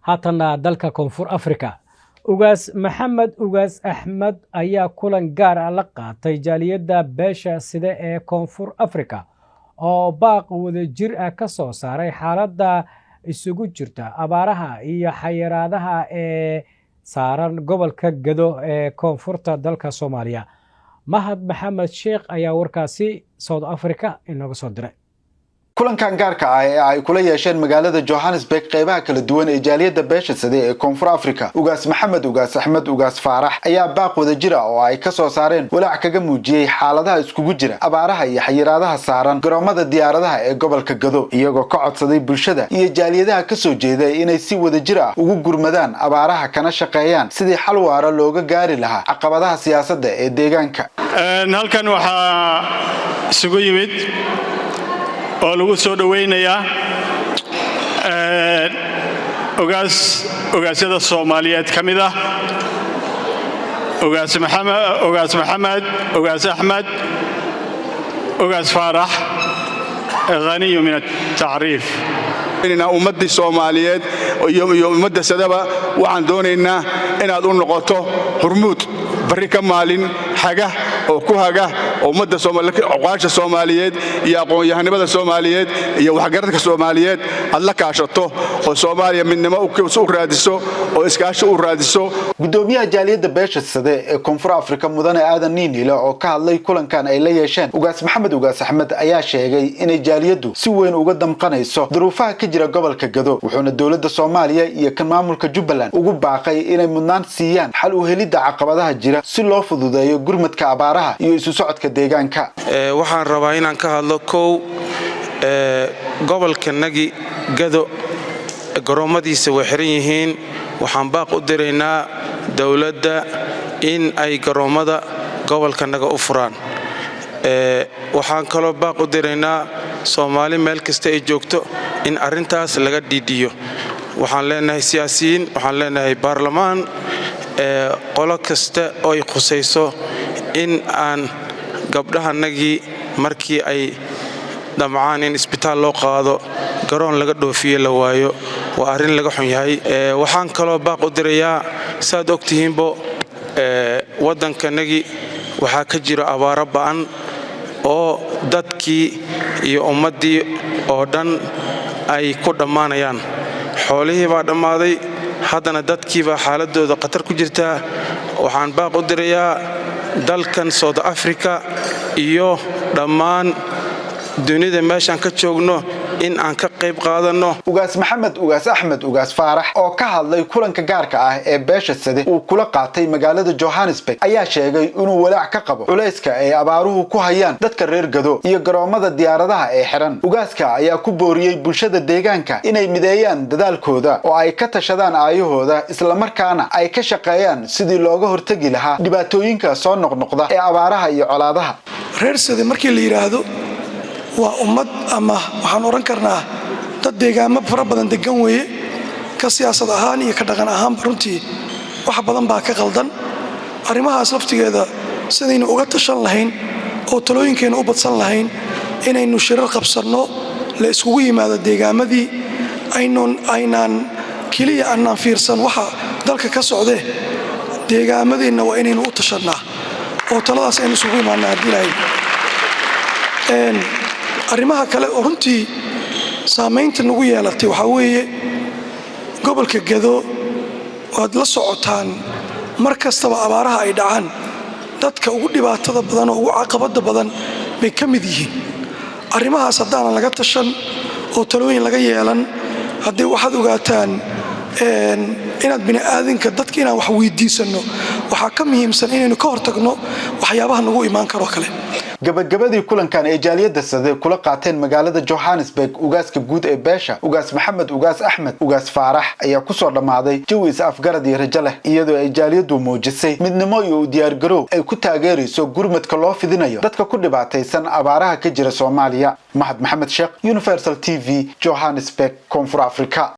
Haatanna dalka Koonfur Africa, Ugaas Maxamed Ugaas Axmed ayaa kulan gaar ah la qaatay jaaliyadda beesha Side ee Koonfur Africa oo baaq wadajir ah ka soo saaray xaaladda isugu jirta abaaraha iyo xayiraadaha ee saaran gobolka Gedo ee koonfurta dalka Soomaaliya. Mahad Maxamed Sheekh ayaa warkaasi South Africa inooga soo diray. Kulankan gaarka ah ee ay kula yeesheen magaalada Johannesburg qeybaha kala duwan ee jaaliyadda beesha Sade ee Koonfur Africa, Ugaas Maxamed Ugaas Axmed Ugaas Faarax ayaa baaq wadajira oo ay ka soo saareen walaac kaga muujiyey xaaladaha iskugu jira abaaraha iyo xayiraadaha saaran garoomada diyaaradaha ee gobolka Gado, iyagoo ka codsaday bulshada iyo jaaliyadaha kasoo jeeda inay si wadajir ah ugu gurmadaan abaaraha, kana shaqeeyaan sidii xal waara looga gaari lahaa caqabadaha siyaasadda ee deegaanka. Halkan waxaa isugu yimid oo lagu soo dhowaynayaa ugaas ugaasyada Soomaaliyeed ka mid ah, Ugaas Ugaas Maxamed Ugaas Axmed Ugaas Faarax, ghaniyu min atacriif. Ummaddii Soomaaliyeed iyo ummadda Sadaba waxaan doonaynaa inaad u noqoto hurmuud barri ka maalin haga oo ku haga ummadda cuqaasha Soomaaliyeed iyo aqoon-yahanimada Soomaaliyeed iyo waxgaradka Soomaaliyeed aad la kaashato oo Soomaaliya midnimo u raadiso oo iskaashi u raadiso. Gudoomiyaha jaaliyadda beesha Sade ee Koonfur Afrika, Mudane Aadan Niinile, oo ka hadlay kulankan ay la yeesheen Ugaas Maxamed Ugaas Axmed, ayaa sheegay inay jaaliyaddu si weyn uga damqanayso duruufaha ka jira gobolka Gado, wuxuuna dowladda Soomaaliya iyo kan maamulka Jubbaland ugu baaqay inay mudnaan siiyaan xal u helidda caqabadaha jira si loo fududeeyo gurmadka abaaraha iyo isu socodka deegaanka. Waxaan rabaa inaan ka hadlo kow gobolkanagi Gado, garoommadiisa way xiran yihiin. Waxaan baaq u diraynaa dowladda in ay garoommada gobolkanaga u furaan. Waxaan kaloo baaq u diraynaa Soomaali meel kasta ay joogto in arrintaas laga dhiidhiyo. Waxaan leenahay siyaasiyiin, waxaan leenahay baarlamaan, qolo kasta oo ay khusayso in aan gabdhahanagii markii ay damcaan in isbitaal loo qaado garoon laga dhoofiye la waayo, waa arrin laga xun yahay. Waxaan kaloo baaq u dirayaa, saad ogtihiinbo, waddankanagii waxaa ka jira abaaro ba'an oo dadkii iyo ummaddii oo dhan ay ku dhammaanayaan. Xoolihii baa dhammaaday, haddana dadkii baa xaaladooda khatar ku jirtaa. Waxaan baaq u dirayaa dalkan South Africa iyo dhammaan dunida meeshaan ka joogno in aan ka qayb qaadanno. Ugaas Maxamed Ugaas Axmed Ugaas Faarax oo ka hadlay kulanka gaarka ah ee beesha Sade uu kula qaatay magaalada Johannesburg ayaa sheegay inuu walaac ka qabo culayska ay abaaruhu ku hayaan dadka reer Gado iyo garoomada diyaaradaha ee xiran. Ugaaska ayaa ku booriyey bulshada deegaanka inay mideeyaan dadaalkooda oo ay ka tashadaan aayahooda, islamarkaana ay ka shaqeeyaan sidii looga hortegi lahaa dhibaatooyinka soo noqnoqda ee abaaraha iyo colaadaha. Reer Sade markii la yidhaahdo waa ummad ama waxaan odhan karnaa dad deegaamo fara badan degan weeye. Ka siyaasad ahaan iyo ka dhaqan ahaanba runtii wax badan baa ka qaldan. Arrimahaas laftigeeda sidaynu uga tashan lahayn oo talooyinkaynu u badsan lahayn, inaynu shirar qabsanno, la iskugu yimaado deegaamadii, aynaan keliya annaan fiirsan waxa dalka ka socdee, deegaamadeenna waa inaynu u tashannaa oo taladaas aynu isugu imaannaa haddii lahayd. Arrimaha kale oo runtii saamaynta nagu yeelatay waxaa weeye gobolka Gado. Waad la socotaan, mar kastaba abaaraha ay dhacaan dadka ugu dhibaatada badan oo ugu caqabada badan bay ka mid yihiin. Arrimahaas haddaanan laga tashan oo talooyin laga yeelan, haddii waxaad ogaataan inaad bini'aadinka dadka inaan wax weydiisanno waxaa ka muhiimsan inaynu ka hortagno waxyaabaha nagu imaan karoo kale. Gabagabadii kulankan ay jaaliyadda Sade kula qaateen magaalada Johannesburg ugaaska guud ee beesha, Ugaas Maxamed Ugaas Axmed Ugaas Faarax, ayaa kusoo dhammaaday jawi is afgarad iyo rajo leh, iyadoo ay jaaliyaddu muujisay midnimo iyo u diyaargarow ay ku taageerayso gurmadka loo fidinayo dadka ku dhibaataysan abaaraha ka jira Soomaaliya. Mahad Maxamed Sheekh, Universal TV, Johannesburg, Koonfur Africa.